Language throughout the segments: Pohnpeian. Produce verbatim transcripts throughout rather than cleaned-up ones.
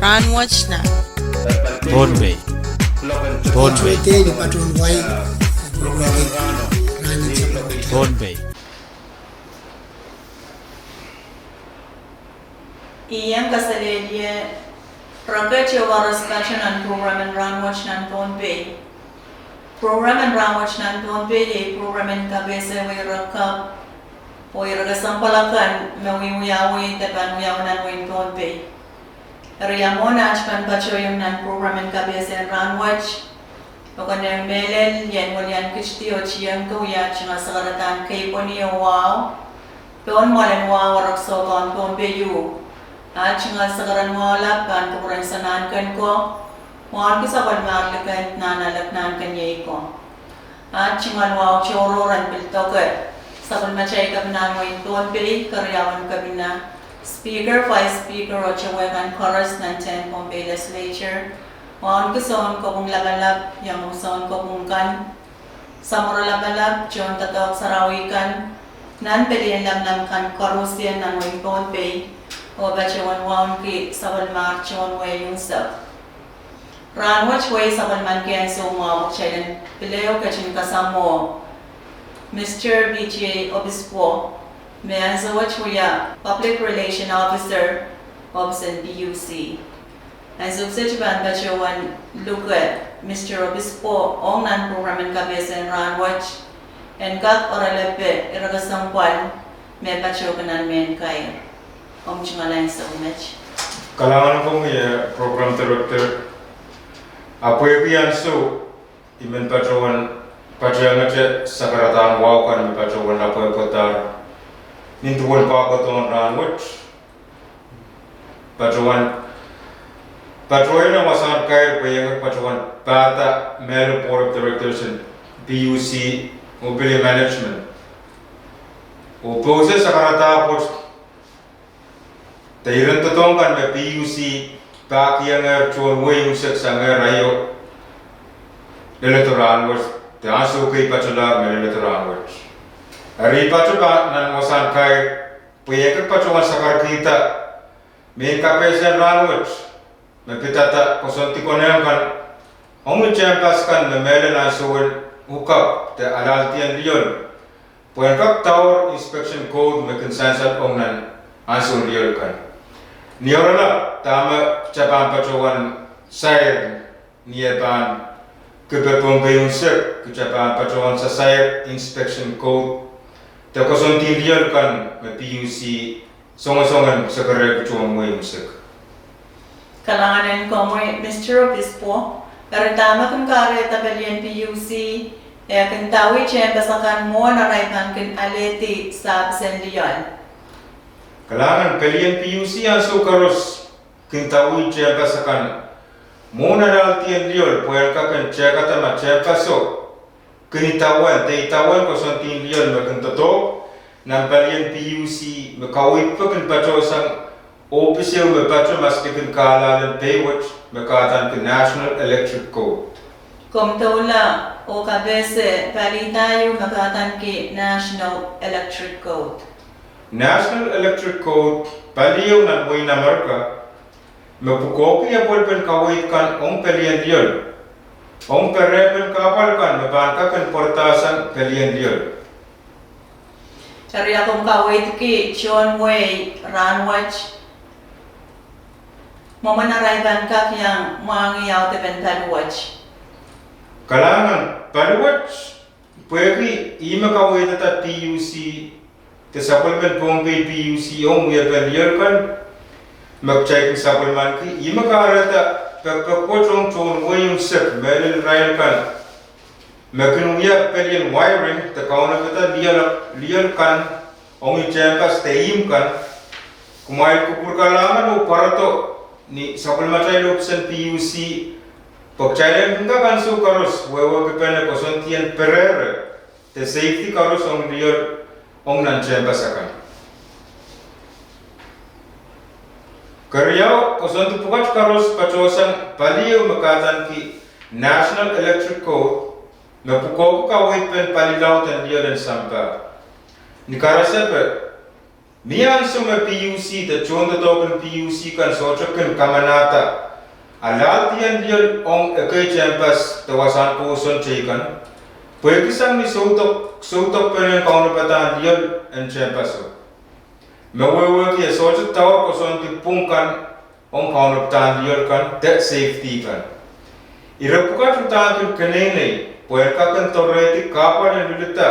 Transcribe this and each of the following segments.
Rahnwet nan Pohnpei. Pohnpei. Pohnpei. I iang kasalehdi reket oh koaros patohwan nan program en Rahnwet nan Pohnpei. Program en Rahnwet nan Pohnpei iei program en kapehse wehi reket oh ire kesempwal akan me wiwiawi de pahn wiawi nan wehin Pohnpei. Eri ia mwohn aht pahn patohiong nan program en kapehse en rahnwet, e konehng mehlel ien welian kitidi oh tiengki wia aht tungoal sakaradahn keipweni oh wahu, pohn mwoalen wahu oh rek sohpahn Pohnpei ieu. Aht tungoal sakaradahn wahu lap pahn kupwuren Sanahnken ko, wauneki sapwellimahr Likend nan Alek Nahnken iei ko. Aht tungoal wahu tohrohr en pil doke sapwellimatail kepina en wehin Pohnpei, keriaun kepina, Speaker, Vice Speaker oh towe kan koaros nan tehn Pohnpei Legislature, wauneki sounkopwung lapalap, iangahki sounkopwung kan, samworo lapalap, tohndoadoahk sarawi kan, nan pelien lamalam kan koaros nan wehin Pohnpei, oh patohwan wauneki sapwellimahr tohn wehi unsek. Rahnwet wehi sapwellimanki ansou mwahu pwe kitail en pil ehu ketin kasamwo Mister P J Obispo, me ansou wet wia Public Relation Officer, ohpis en P U C. Ansou kiset I pahn patohwan luke Mister Obispo ong nan program en kapehse en rahnwet, en kak oaralape ire kesempwal me patohki nan mehn kair. Omw tungoal ansou met. Kalahngan komwi, eh, Program Director. Ahpw pwehki ansou I men patohwan patohngete sakaradahn wahu kan me patohwan apwehpwadahr nin duwen pahkotehn rahnwet. Patohwan, patohwan wasahn kair pwe I en kak patohwan pahda mehlel Board of Directors en P U C oh pil management, oh pousehla sakaradahn pwoat de iren doadoahk kan me P U C pahkihongehr tohn wehi unsek sangehr aio leledo rahnwet, de ansou kei patohlahr me leledo rahnwet. Eri I patohwan nan wasahn kair pwe I en kak patohwan sakarkihda mehn kapehse en rahnwet me pidada koasoandi konehng kan ong ni tehnpas kan me mehlel ansou en hookup de alaldiong lioal, pwe en kak daur inspection code me kin sansal ong nan ansoun lioal kan. Ni oaralap dahme kita pahn patohwan sair, ni e pahn kipe Pohnpei unsek, kita pahn patohwan sasair inspection code de koasoandi lioal kan me P U C songosongen sekerehki tohn wehi unsek. Kalahngan en komwi, Mister Obispo. Eri dahme kin kahrehda pelien P U C, eh, kin idawih tehnpas akan mwohn arail pahn kin alehdi sahpis en lioal? Kalahngan, pelien P U C ansou koaros kin idawih tehnpas akan mwohn alaldiong lioal pwe en kak en tehkada ma tehnpaso kin idawehn, de idawehn koasoandi lioal me kin doadoahk nan pelien P U C me kaweid pwe kin patohsang ohpis ehu me patoh maski kin kahlahl en pei wet me kahdaneki National Electric Code. Komw doula oh kapehse pali ieu me kahdaneki National Electric Code? National Electric Code pali ehu nan wehin Amerika me pwukoahki apwalipen kaweid kan ong pelien lioal, ong perehpen kahpwal kan me pahn kak en pwarada sang pelien lioal. Eri a komw kaweidki tohn wehi rahnwet, mwomwen arail pahn kak iang mwahngih audepen paliwet? Kalahngan, paliwet, pwehki ih me kaweidada P U C de sapwellimen Pohnpei P U C ong wiepen lioal kan me kitail kin sapwellimanki, ih me kahrehda pekipek wet ong tohn wehi unsek mehlel irail kan me kin wia pelien wiring de kaunopada lioal, lioal kan ong ni tehnpas de ihmw kan. Kumwail kupwur kalahngan oh pwarodo ni sapwellimatail ohpis en P U C pwe kitail en kin kak ansou koaros wehwehkipene koasoandien perehre de safety koaros ong lioal ong nan tehnpas akan. Keriau, koasoandi pwukat koaros patohsang pali ehu me kahdaneki National Electric Code me pwukoahki kaweidpen pali laud en lioal en sampah. Ni karasepe, Mie ansou me PUC de tohndoadoahk en PUC kan sohte kin kamanahda alahldihen lioal ong ekei tehnpas de wasahn kousoan teikan, pwehki sang ni soudok, soudokpene en kaunopadahn lioal en tehnpaso. Me wehwehki e sohte daur koasoandi pwung kan ong kaunopadahn lioal kan de safety kan. Ire pwukat uhdahn kin keneinei pwe en kak en doarehdi kahpwal en lulida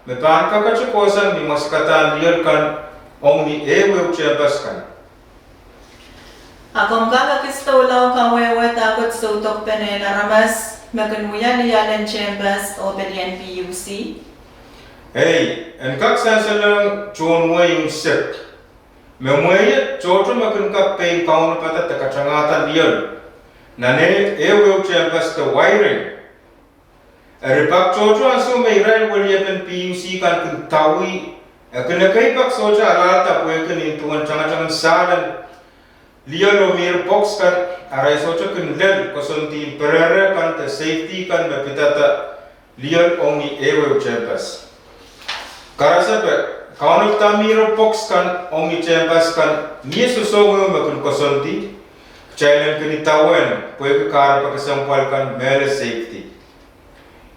me pahn kakete kohsang ni mwasikadahn lioal kan ong ni ehuehu tehnpas kan. A komw kak ekis doula kawehwe dahkot soudokpene en aramas me kin wia lioal en tehnpas oh pelien PUC? Ei, en kak sansalohng tohn wehi unsek me mwehi tohto me kin kak pein kaunopada de katangahda lioal nan ehuehu tehnpas de wiring. Eri pak tohto ansou me irail weliepen PUC kan kin dawih, e kin ekei pak sohte alahlda pwehki nin duwen tangatangen sahlen lioal oh mirror box kan, arail sohte kin lel koasoandi perehre kan de safety kan me pidada lioal ong ni ehuehu tehnpas. Karasepe, kaunopada mirror box kan ong ni tehnpas kan mie soahngen me kin koasoandi, kitail en kin idawehn pwehki kahrepe kesempwal kan, mehlel safety.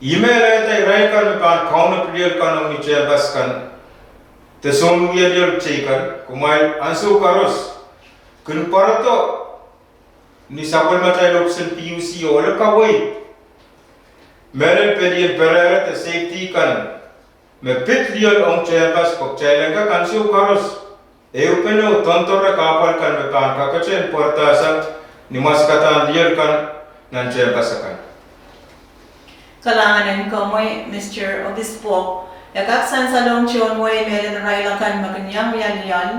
Ih me alehda irail kan me pahn kaunop lioal kan ong ni tehnpas kan de sounwia lioal teikan, kumwail ansou koaros kin pwarodo ni sapwellimatail ohpis en PUC oh ale kaweid mehlel pelien perehre de safety kan me pid lioal ong tehnpas, pwe kitail en kak ansou koaros ehupene oh doandoare kahpwal kan me pahn kakete en pwarada sang ni mwasikadahn lioal kan nan tehnpas akan. Kalahngan en komwi, Mister Obispo. E kak sansalohng tohn wehi mehlel irail akan me kin iang wia lioal,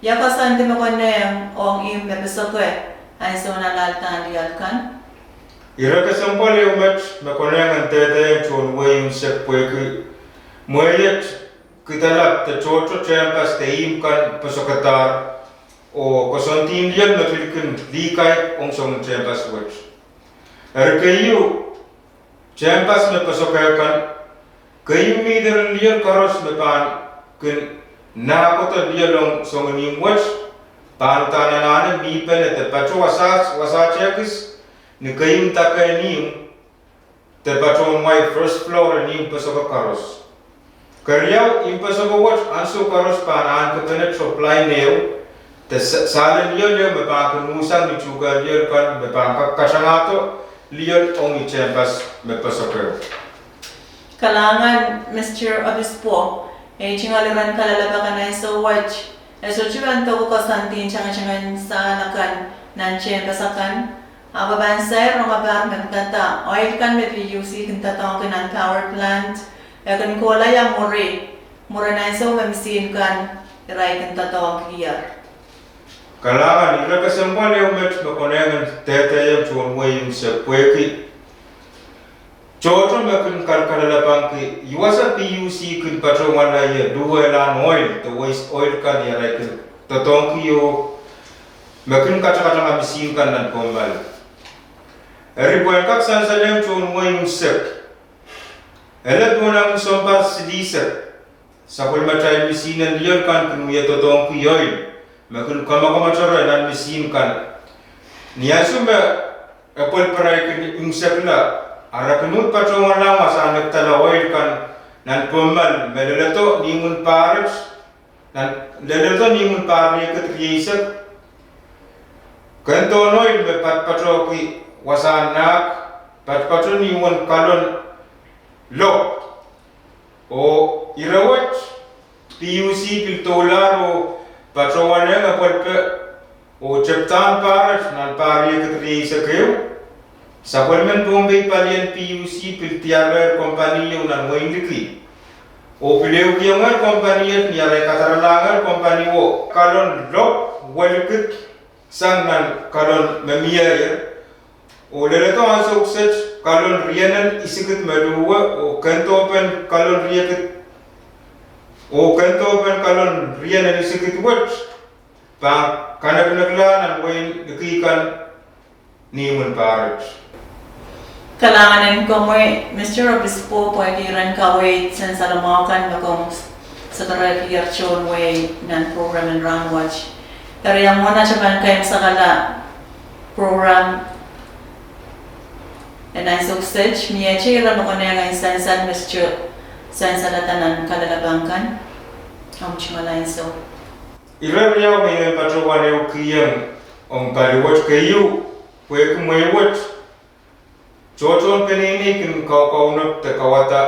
ia koasoandi me konehng ong ihmw me pisoke ansoun alahldahn lioal kan? Ire kesempwal ehu met me konehng en dehdehng tohn wehi unsek pwehki mwehi et kidalap de tohto tehnpas de ihmw kan pisokedahr oh koasoandihn lioal me pil kin lih kaik ong soangen tehnpas wet. Eri keieu, tehnpas me pisoke kan, keieu mihdiren lioal koaros me pahn kin nahkodo lioal ong soangen ihmw wet pahn uhdahn anahne mihpene de patoh wasaht, wasaht ekis ni keieun dake en ihmw de patohwan wai first floor en ihmw pisoke koaros. Keriau, ihmw pisoke wet ansou koaros pahn ahnkipene toplain ehu de sa-, sahlen lioal ehu me pahn kin uhsang ni tuhke lioal kan me pahn kak katangahdo lioal ong ni tehnpas me pisokeo. Kalahngan, Mister Obispo. E tungoal iren kalelapak en ansou wet, e sohte pahn doke koasoandihn tangatang en sahl akan nan tehnpas akan, ahpw e pahn sair rongepahr me pidada oil kan me PUC kin doadoahngki nan power plant, e kin kohla ia mwuri, mwurin ansou me misihn kan irail kin doadoahngkier? Kalahngan, ire kesempwal ehu met me konehng en dehdehng tohn wehi unsek pwehki tohto me kin kal-, kalelapanki, iwasa PUC kin patohwanda ie luwehlahn oil de waste oil kan ni arail kin doadoahngki oh me kin katakatanga misihn kan nan kommoal. Eri pwehn kak sansalohng tohn wehi unsek, ele duwen ahng sounpar silihsek, sapwellimatail misihn en lioal kan kin wie doadoahngki oil me kin kamakamatare nan misihn kan. Ni ansou me epwelparail kin imwisekla, a re kin uhd patohwanlahng wasahn ekdala oil kan nan kommoal me leledo ni imwin pahret, nan, leledo ni imwin pahr riekid rieisek. Kendohn oil me patpatohki wasahn nahk, patpato ni imwin kalon lop. Oh ire wet, PUC pil doulahr oh patohwanehng epwelpe oh tepdahn pahret nan pahr riekid rieisek ehu. Sapwellimen Pohnpei palien PUC pil diarehr kompani ieu nan wehin Liki, oh pil ehukiongehr kompani et ni arail kadaralahngehr kompani wo kalon lop welikid sang nan kalon me mieier, oh leledo ansou kiset kalon rienen isikid me luwe, oh kendohpen kalon riekid, oh kendohpen kalon rienen isikid wet pahn kanekenekla nan wehin Liki kan ni imwin pahret. Kalahngan en komwi, Mister Obispo, pwehki iren kaweid sansalamwahu kan me komw Sakaraikier tohn wehi nan program en rahn wet. Eri, ia mwomwen atail pahn kaimwisekala program en ansou kiset, mie ire me konehng en sansal me sohte sansalada nan kalelapak kan? Omw tungoal ansou. Ire riau me I men patohwan ehukihong ong pali wet. Keieu, pwehki mwehi wet tohtohn peneinei kin kaukaunop de kauwada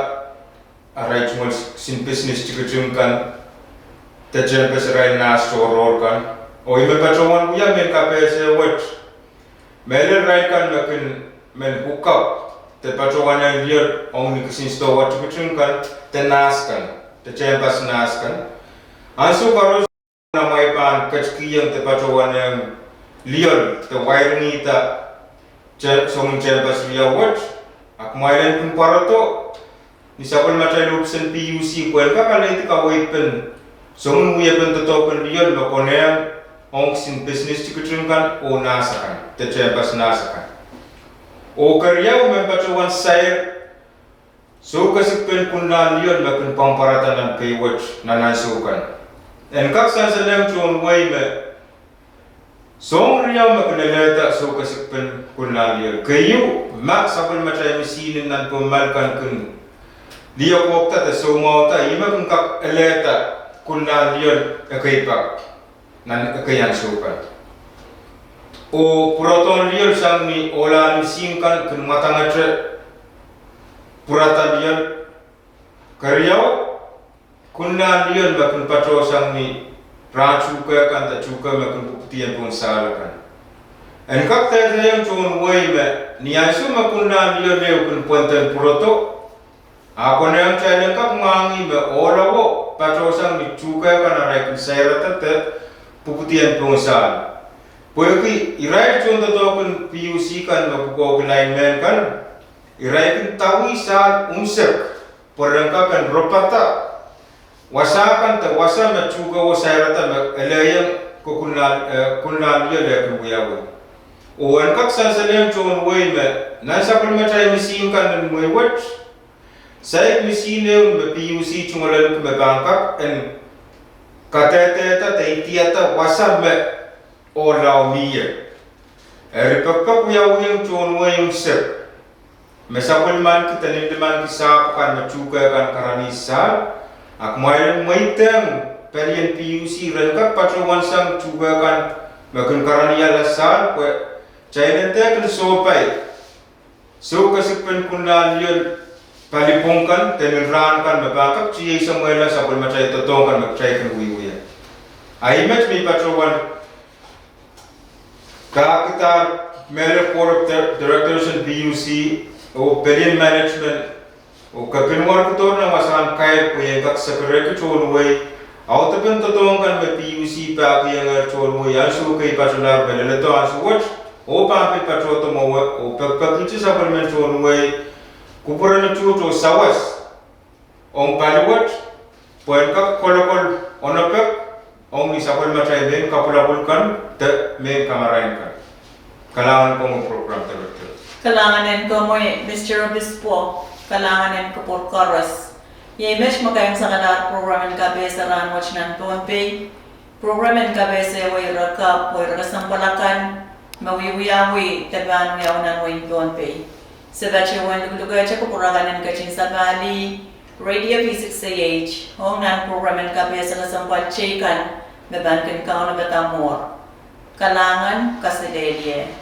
arail tungoal kisin business tikitik kan de tehnpas arail nahs tohrohr kan. Oh I men patohwan wia mehn kapehse wet mehlel irail kan me kin men hook up de patohwan lioal ong ni kisin sidohwa tikitik kan de nahs kan, de tehnpas nahs kan. Ansou koaros amwail pahn ketikihong de patohwan lioal de wairingihda songen tehnpas riau wet, a kumwail en kin pwarodo ni sapwellimatail ohpis en PUC pwehn kak alehdi kaweid pen songen wiepen doadoahk en lioal me konehng ong kisin business tikitik kan oh nahs akan, de tehnpas nahs akan. Oh keriau, I men patohwan sair soukesik pen kunlahn lioal me kin pwarada nan kei wet nan ansou kan. En kak sansalehng tohn wehi me soahng riau me kin elehda soukesik pen kunlahn lioal. Keieu, ma sapwellimatail misihn nan pwuhk kan kin lioal kohkada de soumwahda, ih me kin kak elehda kunlahn lioal ekei pak nan ekei ansou kan. Oh pwurodohn lioal sang ni ohlahn misihn kan kin mwadangete pwurada lioal. Keriau, kunlahn lioal me kin patohsang ni rahn tuhke kan de tuhke me kin pwupwudi en pohn sahl akan. En kak dehdehiong tohn wehi me ni ansou me kunlahn lioal ehu kin pwenden pwurodo, a konehng kitail en kak mwahngih me ohlaho patohsang ni tuhke kan arail kin sairada de pwupwudi en pohn sahl. Pwehki irail tohndoadoahk en PUC kan me pwukoahki lain mehn kan, irail kin dawih sahl unsek pwe ren kak en ropada wasa kan de wasa me tuhkeho sairada me elehieng kunlahn lioal eh kin wiawi. Oh en kak sansalehng tohn wehi me nan sapwellimatail misihn kan en mwehi wet, saik misihn ehu me PUC tungoalenki me pahn kak en kadehdehda de idihada wasa me ohlaho mie. Eri pekipek wiawihong tohn wehi unsek me sapwellimaniki de lilimaniki sahpw kan me tuhke kan karanih sahl, a kumwail en mweidehng palien PUC ren kak patohwansang tuhke kan me kin karanihala sahl pwe kitail en dehr kin sohpai soukesik pen kunlahn lioal palipwong kan de ni rahn kan me pahn kak tiei samwehla sapwellimatail doadoahk kan me kitail kin wiewia. A I met me I patohwan kahkidahr mehlel Board of Directors en PUC oh palien management oh kepinwar kidohr nan wasahn kair pwe en kak sekerehki tohn wehi audepen doadoahk kan me PUC pahkihongehr tohn wehi ansou kei patohlahr me leledo ansou wet oh pahn pil patohdo mwowe oh pekipekihte sapwellimen tohn wehi kupwuren tuht oh sawas ong pali wet pwehn kak kolokol onopek ong ni sapwellimatail mehn kapwulapwul kan de mehn kamarain kan. Kalahngan komwi Program Director. Kalahngan en komwi Mister Obispo. Kalahngan en kupwur koaros. Iei met me kaimwisekalahr program en kapehse rahn wet nan Pohnpei. Program en kapehse wet ire kapw, ire kesempwal akan me wiewiawi de pahn wiawi nan wehin Pohnpei. Se patohwan luklukehte kupwur akan en ketin sapahlih Radio V six A H ong nan program en kapehse kesempwal teikan me pahn kin kaunopada mwuhr. Kalahngan, kaselehlie.